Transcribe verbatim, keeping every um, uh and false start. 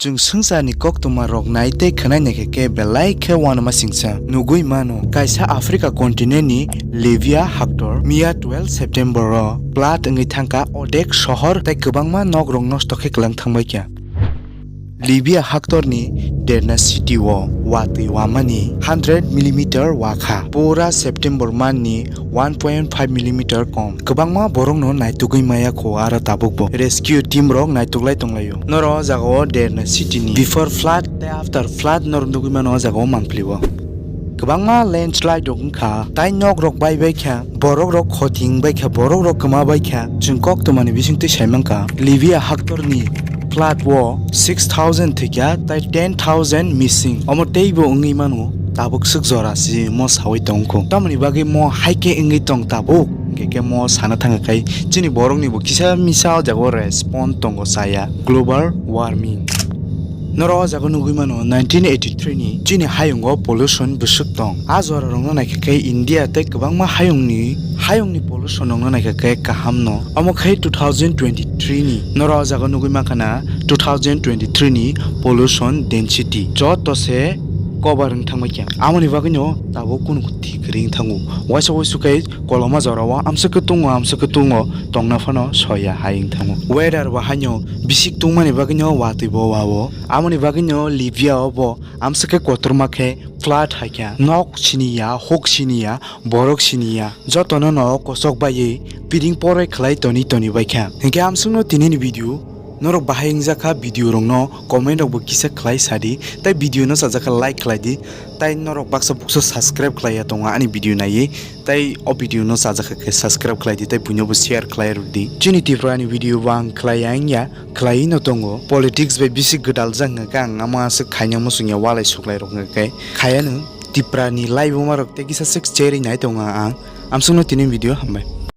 Chwng swngcharni koktwma rok nai tei khwnai naikha khe belai khe uanama singcha. Nugwi mano, kaisa Africa continent ni Libya haktor miya twelve September o flood wngwi thangkha, odek sohor tei kwbangma nok rok nosto khe kwlang thangbaikha. Libya haktorni Derna city o watwi wamani hundred millimeter wakha, pura September manni one point five millimeter kom. Kwbangma borokno naitugwi maya kho aro tabukbo rescue team rok naituklai tonglaio. Noro o jagao Derna city ni before flood tei after flood norok nugwi mano o jagao mangpili o. Kwbangma landslide rok wngkha, tai nok rok bai bai kha, borok rok khoti wng bai kha, borok rok kwma bai kha. Chwng koktwmani bisingtwi sai mankha, Libya haktorni flood o six thousand thwikha, tai ten thousand missing. Omo teibo wngwi mano, tabuk swk jora si mo sawi tongkho. Tamoni bagwi mo hai khe wngwi tong tabuk, hwnkhe khe mo sana thangkha khai chini borokni bo kisa misa o jaga o respond tongo saya global warming. Noro o jaga nugwi mano nineteen eighty-three ni chini hayungo pollution bwswk tong. A jora rokno naikha khe India tei kwbangma hayungni, hayungni pollution rokno naikha khe kaham no. Omo khai two thousand twenty-three ni. Noro o jaga nugwi mankha na two thousand twenty-three ni pollution density. Joto se cover wng thangbai kha. Amoni bagwi no tabuk kunu thik ring thango. Waisa waisu khai koloma jora o amsa khe tungo, amsa khe tungo, tongna phano soya hai wng thango. Weather bo haino bisik tungmani bagwi no watwi bo wao. Amoni bagwi no Libya o bo amsa khe kotorma khe flood hai kha. Nok sini ya, huk sini ya, borok sini ya. Jotono no kosok baiwi piring poroi khlai toni toni bai kha. Hinkhe amsukno tinini video norok bahai wngjakha, video rokno comment rokbo kisa khlai sadi, tei video no chajakha like khlai di, tei norok baksa buksa subscribe khlai ya tongo ani video naiwi, tei o video no chajakha khe subscribe khlai di, tei buino bo share khlai rw di. Chini Tripura ni video bo ang khlai ya wngya, khlai no tongo, politics bai bisi gwdal jak hwnkha khe ang ama aswk khaina muchung ya, walai suklai rok hwnkha khe khaya no. Tripura ni laibuma rok tei kisa swk cherwi nai tongo ang. Amsukno tini video hambai.